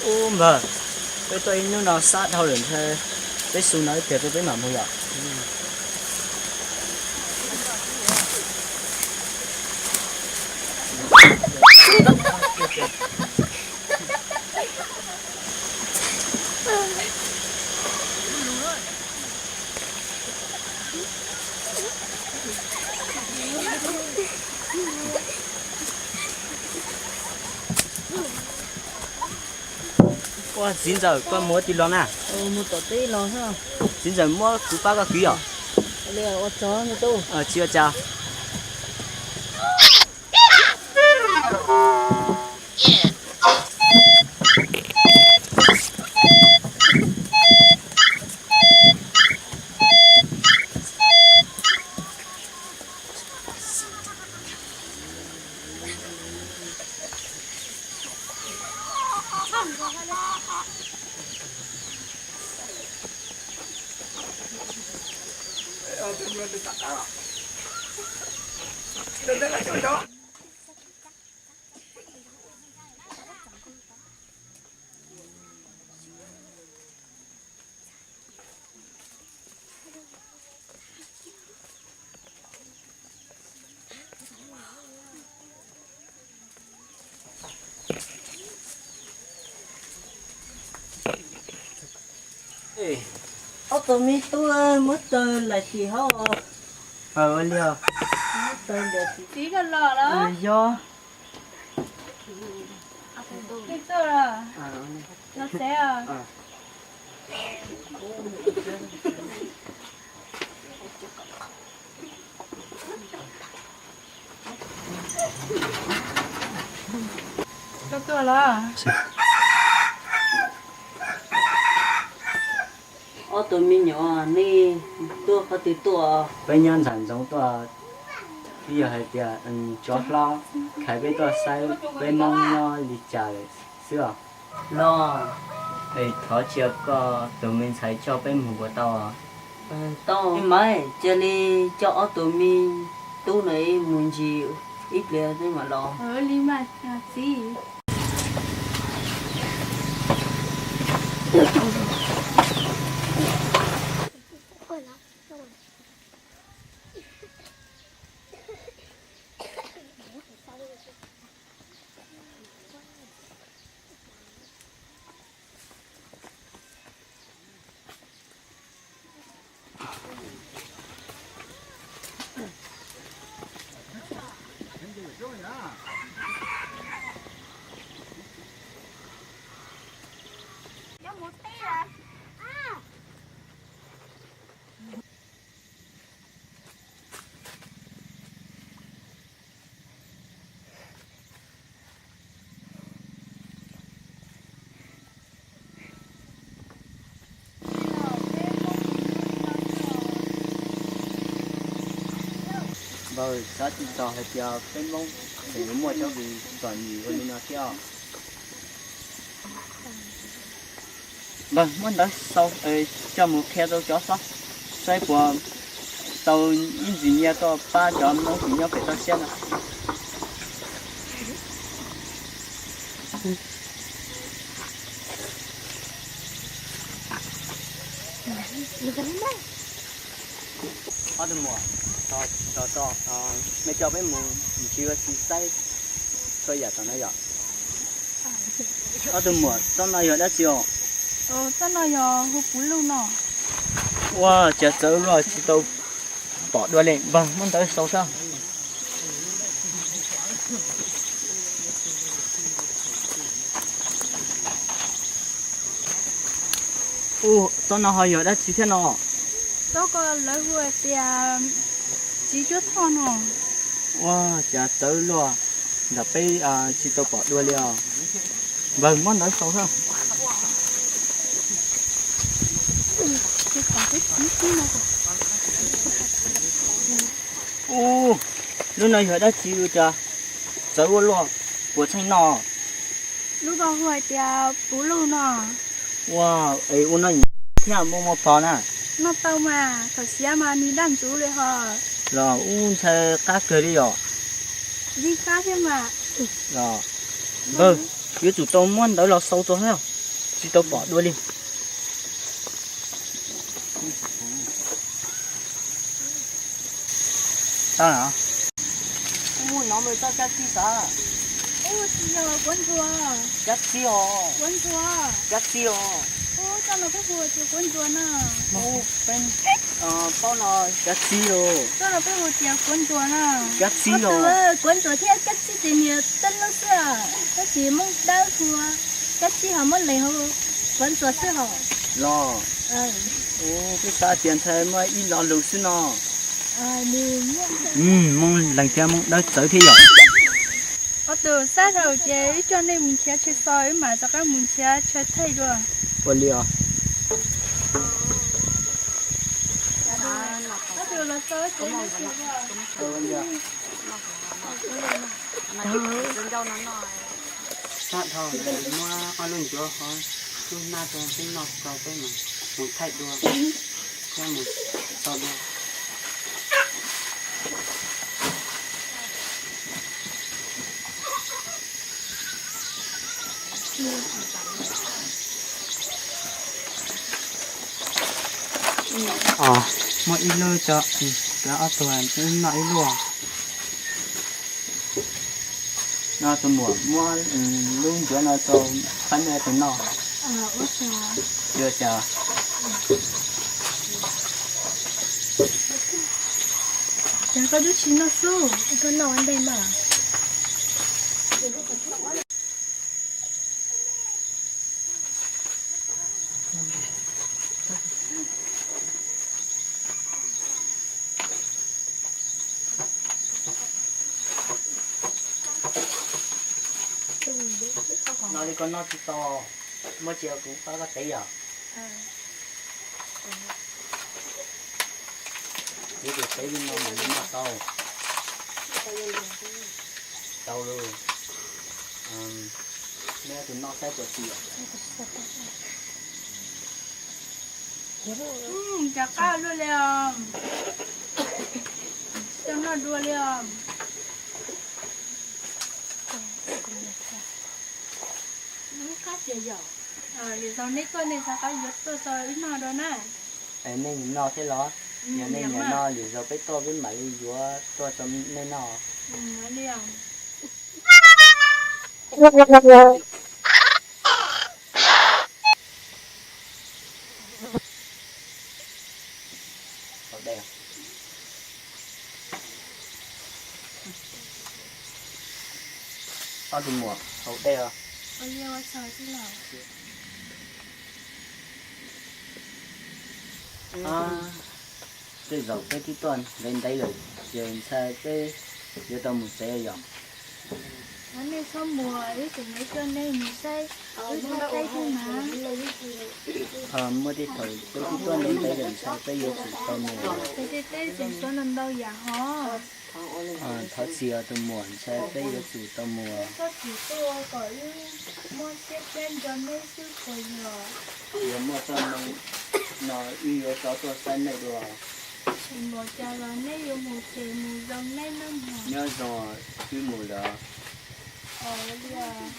Ub npawg, peb tuaj ib hnub no sab dhau lawm ntag, peb xu no ib pliag rau peb mam mus yom. Ua txiv ntxawm, koj mus ua tib los na? Mus tom teb los. Txiv ntxawm, muab kuv pab koj kwv yom. Ua tsaug tub. Tsis ua cas. Ob tug me tub, muab taws laim tim hauv. Ua li os. Muab taws laim tim. Txiv koj los lawm? Yog. Koj tuaj los? Los tsev os. Koj tuaj los? Ob tug me nyuam, nej tuaj qhov twg tuaj? Peb nyob ntxhais ntxoov tuaj, twb yog hais tias tsov hlob khaiv peb tuaj saib peb Hmoob nyob li cas lawm xwb os. Los, es thov cia koj tus me ntxhais coj peb mus puas tau? Tau mas, cia li coj ob tug me tub no mus ntsis ib pliag mam los. Li mas txiv. Npawg, xav tsis txog hais tias peb Hmoob tseem yuav muaj cov txom nyem ua li no thiab. Npawg, muab ntawv xaus coj mus qhia rau cov hlob saib puas tau ib ntsis nyiaj tuaj pab cov Hmoob tsis nyob pem toj siab no. Ob tug muam, tso tso, nej coj peb mus ntsis ua si saib txhua yam tom no yom. Ob tug muam, tsob no yog dab tsi os? Tsob no yog hu puv luj no. Ua cas txawv luaj tsis tau pom dua li. Npawg, muab ntawv xaus saib. Ua, tsob no ho yog dab tsi thiab no? Tsob ko lawv hu hais tias txiv cuab thoj no. Ua cas txawv luaj, nram peb tsis tau pom dua li os. Npawg, muab ntawv xaus saib. Ua, lub no yog dab tsi ua cas txawv ua luaj, puas tseem noj? Lub ko hu hais tias puv luj no. Ua, es ua no thiaj muaj muaj phom na? Noj tau mas, thaum siav mas nws daj ntxuv li hos. Los ub, ntshai qab kawg li yom. Yeej qab thiab mas. Los, npawg, yuav tsum tau muab ntawv los xaus rau thiab. Tsis tau pom dua li. Tau no. Kuv mus no mus txog cab txib xav. Ub, tsis yog kuab ntsuag. Cab txib os. Kuab ntsuag. Cab txib os. Ub, txoj no peb hu tias kuab ntsuag na. Ub, peb paub no cab txib os. Txoj no peb hu tias kuab ntsuag na. Cab txib os. Kuab ntsuag thiab cab txib ces niag tej lub xwb, tab sis Moob Dawb hu cab txib, ho muab lees hu kuab ntsuag xwb hos. Los. Ub, peb xav tias ntshai muaj ib lo lus xwb no. Moob Lees thiab Moob Dawb txawv thiab yom. Ob tug xab dhau ces wb coj nej mus nrhiav chaw so, wb mam rov qab mus nrhiav chaw thaij dua. Ua li os. Ob tug los so ces nej xwm. Sab dhau, muab ob lub ncuav hov, lub hnab rau peb noj tso peb mas mus thaij dua, thiab mus so dua. Muab ib lub tso, rau ob tug noj ib lub. No tus muam muab lub ncuav no rau qab nej tus noj. Ua cas? Cas koj twb tsis noj xwb, koj noj ua ntej mas. No li koj noj tsis tau, muab tsis kuv pab koj tev yom. Kuv tus tev li no mas noj tau. Tau lawm. Neb tus noj saib puas tsis. Cov qab luaj li os. Coj noj dua li os. Lwm zaus neb tuaj nej rov qab yuav tuaj rau wb noj dua na. Nej nyiam noj thiab los? Yog nej nyiam noj, lwm zaus peb tuaj peb mam li yuav tuaj rau nej noj. Li os. Haus dej. Ob tug muam haus dej os. Tej zaum peb twb tuaj ntev ntev lawm, ces ntshai peb yuav tau mus tsev yom. Nej txhob mus, wb tseem yuav coj nej mus saib wb thaij teb thiab na. Muaj tej thaum peb twb tuaj ntev ntev lawm, ntshai peb yuav tsum tau mus. Peb tej teb tseem tshuav ntau ntau yam hov. Thov txim os tus muam, ntshai peb yuav tsum tau mus. Txhob txwm tuaj kom wb muab siab peb nco neb xwb puas yog? Yog muaj txoj hmoo no wb yuav rov tuaj saib nej dua. Tsis npaum cas los neb yuav mus ces mus zoo neb nawb mog. Nyob zoo, wb mus lawm. Ua li os.